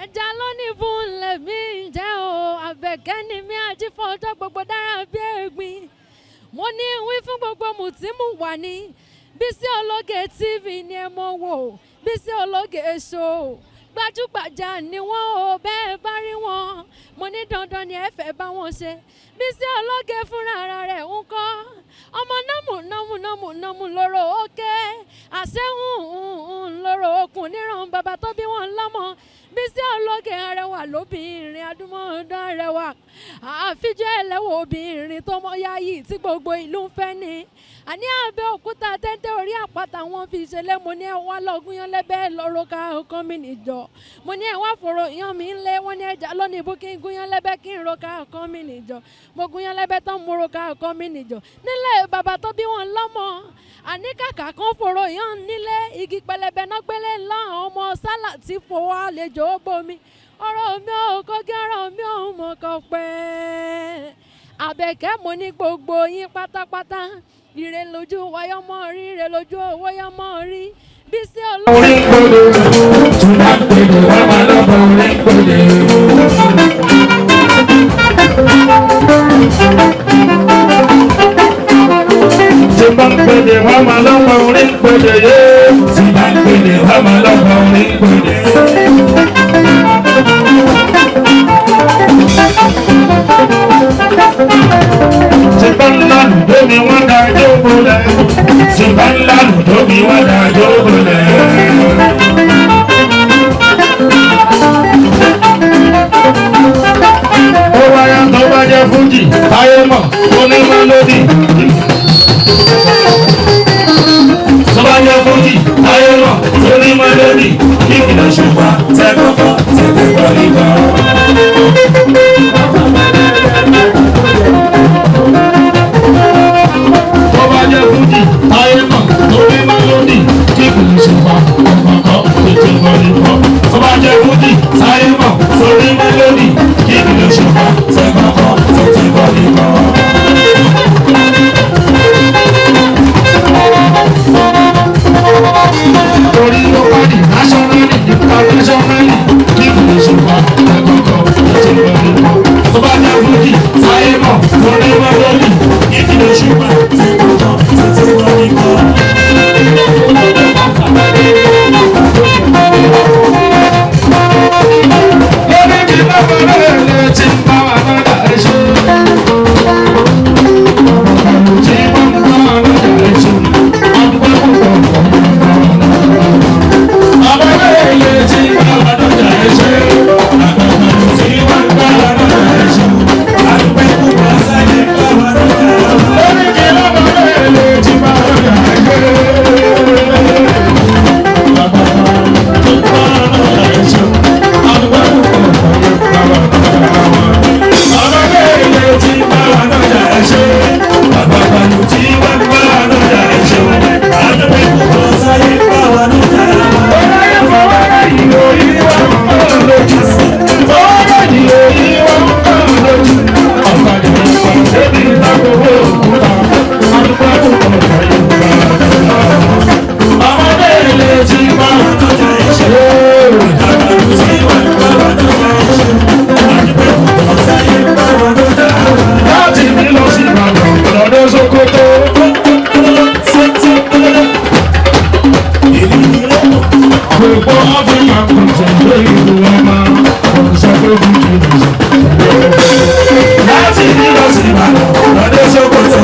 Ẹja ló ní bùnlẹ̀ mi jẹ́ o, Àbẹ̀kẹ́ ni mi àjífọ́jọ́ gbogbo dára bí ẹ̀gbin. Mo ní wí fún gbogbo mùtímù wà ní Bísí Ológe TV ni ẹ mọ̀ wò, Bísí Ológe Show. Gbajúgbajà ni wọ́n o, bẹ́ẹ̀ bá rí wọn. Mo ní dandan ni ẹ fẹ́ bá wọn ṣe. Bísí Ológe fúnra ara rẹ̀ ń kọ́. Ọmọ nọ́mù nọ́mù nọ́mù nọ́mù lóró òkè. Àṣehùn lóró okùn níran bàbá tó bí wọn lọ́mọ. Bísí Ológe arẹwà lóbìnrin adúmọ̀ọ́dán arẹwà. Àfijọ́ ẹlẹ́wọ̀ obìnrin tó mọ yáyì tí gbogbo ìlú ń fẹ́ ni. Àní Abẹ́òkúta téńté orí àpáta wọn fi ṣẹlẹ̀. Mo ní ẹ wá lọ́gùn yán lẹ́bẹ̀ lọ́rọ́ ká ọkàn mi nìjọ. Mo ní ẹ wá fòrò yán mi ńlẹ̀. Wọ́n ní ẹja lónìí ibú kí n gún yán lẹ́bẹ̀ kí n ro ká ọkàn mi nìjọ. Mo gún yán lẹ́bẹ̀ tán mo ro ká ọkàn mi nìjọ. Nílẹ̀ bàbá tó bí wọn lọ́mọ. Àní kàkà kan fòrò yán nílé igi pẹlẹbẹ náà gbélé ńlá ọmọ sálà tí fowó àlejò ó bomi. Ọ̀rọ̀ mi ò kọ́gí, ọ̀rọ̀ mi ò mọ̀ kọ́ pẹ́. Àbẹ̀kẹ́ mo ní gbogbo yín pátápátá. Ire lójú wáyọ́ mọ́ rí, ire lójú owó yọ́ mọ́ rí. Bísí Ológe. Orí gbòde, tùbá gbòde, wọ́n máa lọ́kọ̀ orí gbòde. Tí bá ń gbòde, wọ́n máa lọ́kọ̀ orí gbòde yé. Tí bá ń gbòde, wọ́n máa lọ́kọ̀ orí gbòde. Tí bá ń lálùjọ́ mi wọ́n dá jókòó lẹ̀. Tí bá ń lálùjọ́ mi wọ́n dá jókòó lẹ̀. Ó wáyà tó bá jẹ́ fújì, táyé mọ̀, ó ní mélòdì. Tó bá jẹ́ fújì, táyé mọ̀, ó ní mélòdì. Kí kìlọ̀ ṣùgbọ́n tẹ́ kọ́kọ́ tètè gbọ́ nígbà. Tó bá jẹ́ fújì, táyé mọ̀, ó ní mélòdì. Kí kìlọ̀ ṣùgbọ́n tẹ́ kọ́kọ́ tètè gbọ́ nígbà. Tó bá jẹ́ fújì, táyé mọ̀, ó ní mélòdì. Kí kìlọ̀ ṣùgbọ́n tẹ́ kọ́kọ́ tètè gbọ́ nígbà. Torí ló bá di nationally, internationally, kí kìlọ̀ ṣùgbọ́n tẹ́ kọ́kọ́ tètè gbọ́ nígbà. Tó bá jẹ́ fújì, táyé mọ̀, ó ní mélòdì. Kí kìlọ̀ ṣùgbọ́n tẹ́ kọ́kọ́ tètè gbọ́ nígbà. Lórí mi lọ́wọ́ lẹ́lẹ́ tí ń bá wa lọ́dà ẹ ṣe. Tí wọ́n ń bá wa lọ́dà ẹ ṣe. Adúgbò púpọ̀ Bàbá lẹ́lẹ́ tí ń bá wa lọ́dà ẹ ṣe. Tí wọ́n ń bá wa lọ́dà ẹ ṣe. Adúgbò púpọ̀ sáyé bá wa lọ́dà ẹ ṣe. Lórí mi lọ́wọ́ lẹ́lẹ́ tí ń bá wa lọ́dà ẹ ṣe. Bàbá tó ń bá wa lọ́dà ẹ ṣe. Adúgbò púpọ̀ Láti mi lọ sí Ìbàdàn lọ́dọ̀ Sókótó. Gbogbo Áfíríkà kò tẹ̀ lórí ìlú ọmọ, kò sọ pé fújì nìyí. Láti mi lọ sí Ìbàdàn lọ́dọ̀ Sókótó.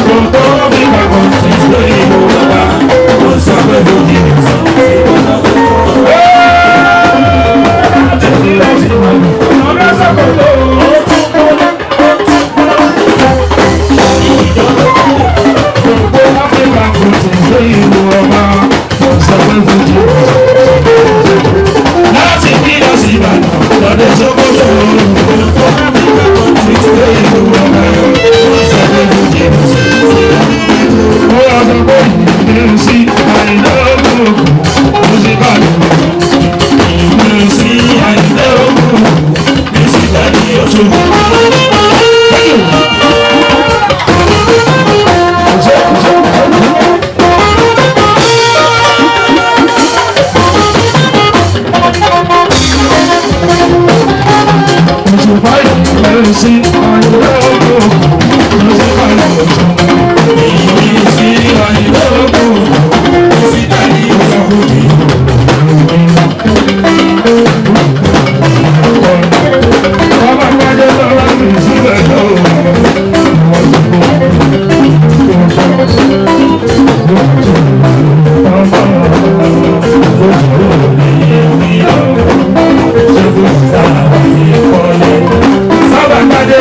Gbogbo Áfíríkà kò tẹ̀ lórí ìlú ọmọ, kò sọ pé fújì nìyí. Láti mi lọ sí Ìbàdàn lọ́dọ̀ Sókótó. Gbogbo Áfíríkà kò tẹ̀ lórí ìlú ọmọ, kò sọ pé fújì nìyí. Láti bí lọ sí Ìbàdàn lọ́dọ̀ Sókótó. sí àìlóògùn lọ sí kàlẹ́ ọ̀tún. Èmi ò sí àìlóògùn síta ní òfurufú. Bàbá gbájé lọ́wọ́ mi síbẹ̀ lọ́wọ́. Sábà gbájé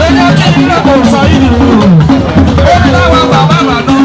Ẹni ọjọ́ ìlú kò sọ yìí. Ó ní láwọn bàbá bàdán.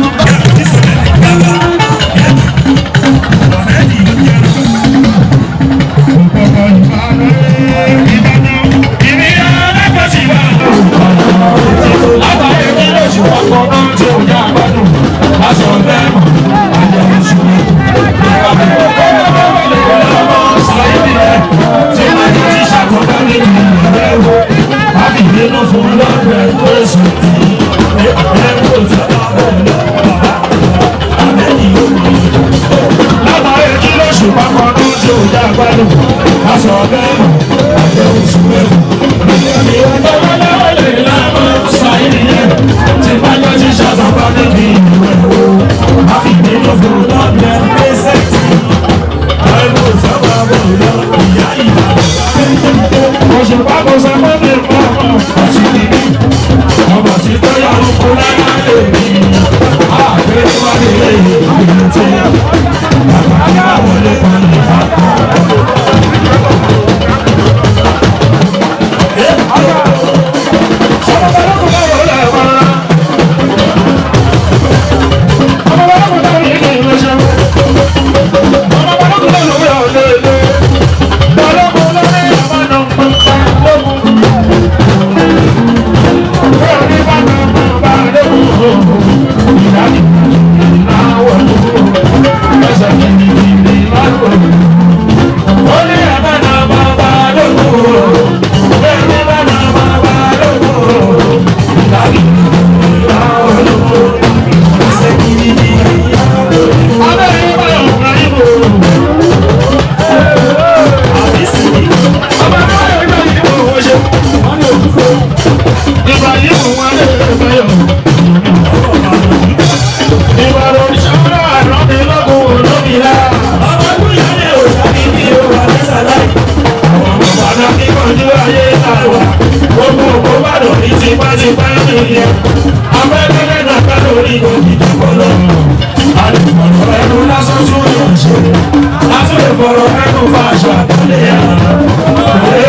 Fọ̀rọ̀ ẹnu fa aṣọ àtàlẹ́ yàrá.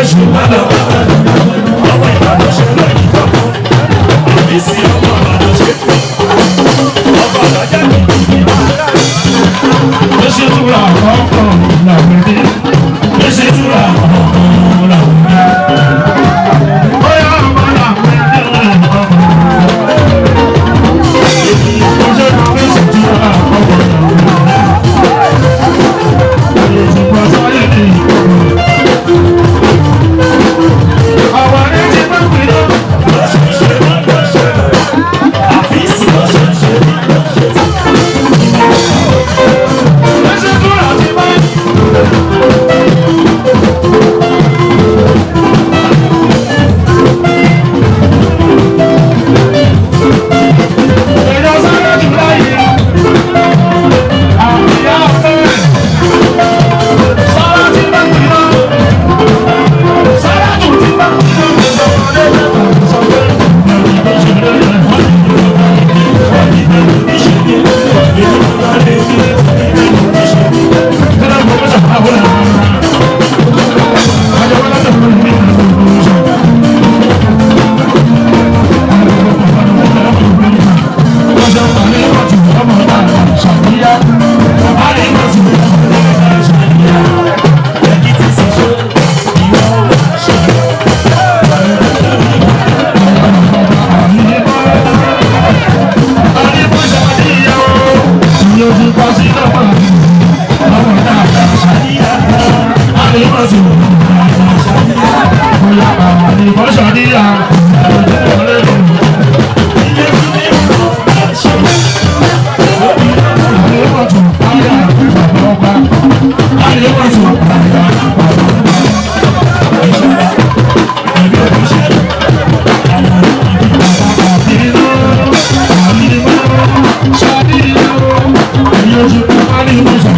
Èṣù má lọ.